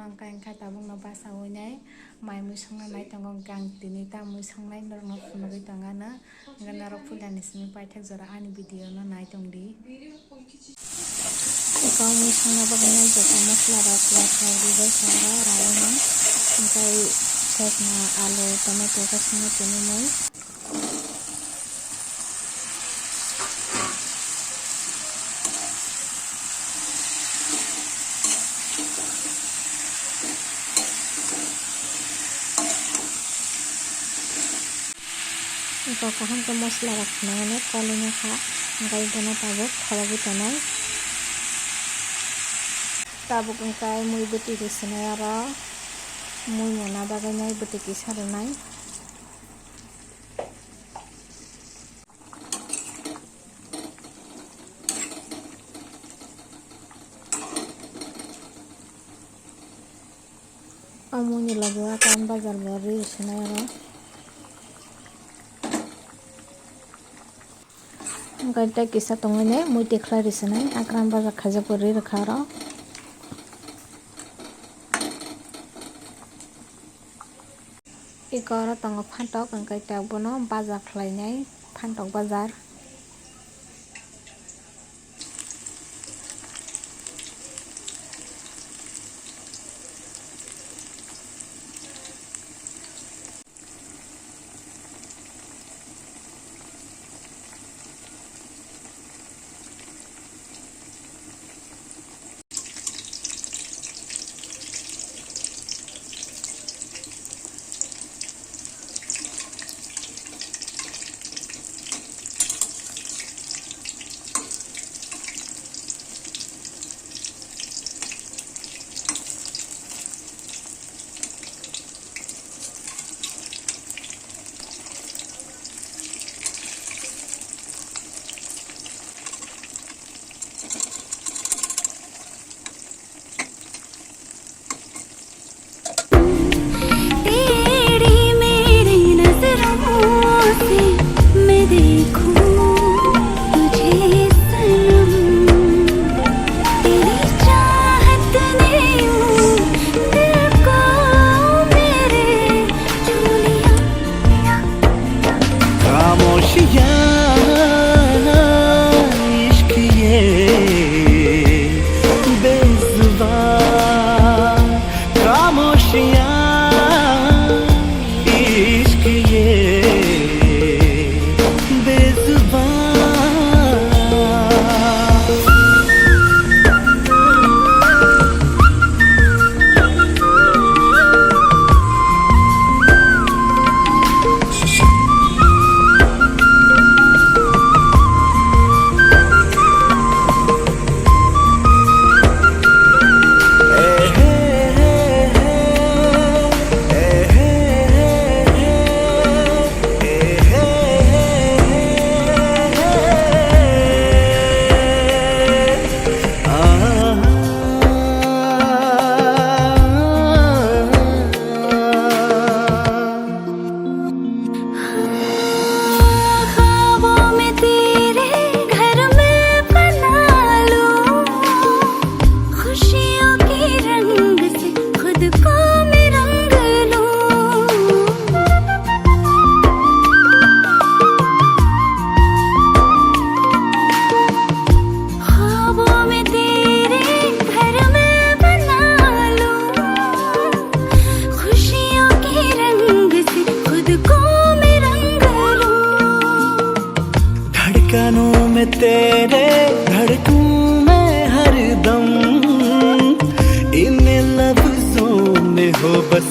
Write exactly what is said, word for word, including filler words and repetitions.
Ang kha, ang kha tabukno basawi nai, mai mui songna nai tongo, ang tini ta mui songnai norokno phunugwi tongano, hwnkhe norok puilani simi paithak jora ani video no nai tongdi. Iko mui songna bagwi nai joto masla rok piyaj rok ribai sara rawino, hwnkhe sojna, alu, tomato khe songwi tini mui. Iko kaham khe masla rok phunuknani kolino kha, hwnkhe bono tabuk khorogwi tonai. Tabuk hwnkhe mui bwtwi rwswnai oro, mui muna bagwi nai bwtwi kisa rwnai. Amoni logo akran bazar bo ri rwswnai oro. Hwnkhe tei kisa tongwi nai mui tikhlai rwswnai, akran bazar khaijak bo ri rwkha oro. Iko oro tongo phantok, hwnkhe tabuk bono baja khlainai, phantok bajar. तेरी मेरी नजरों से मैं देखूं तुझे सनम, तेरी चाहत ने दिल को मेरे छू लिया। खामोशियाँ इश्क ये बेजुबान, खामोशियाँ इश्क ये बेजुबान। ख्वाबों में तेरे घर मैं बना लूं, खुशियों के रंग से खुद को मैं रंग लूं। ख्वाबों में तेरे घर मैं बना लूं, खुशियों के रंग से खुद को मैं रंग लूं। धड़कनों में तेरे धड़कूं मैं हरदम, इन लफ्जों में हो बस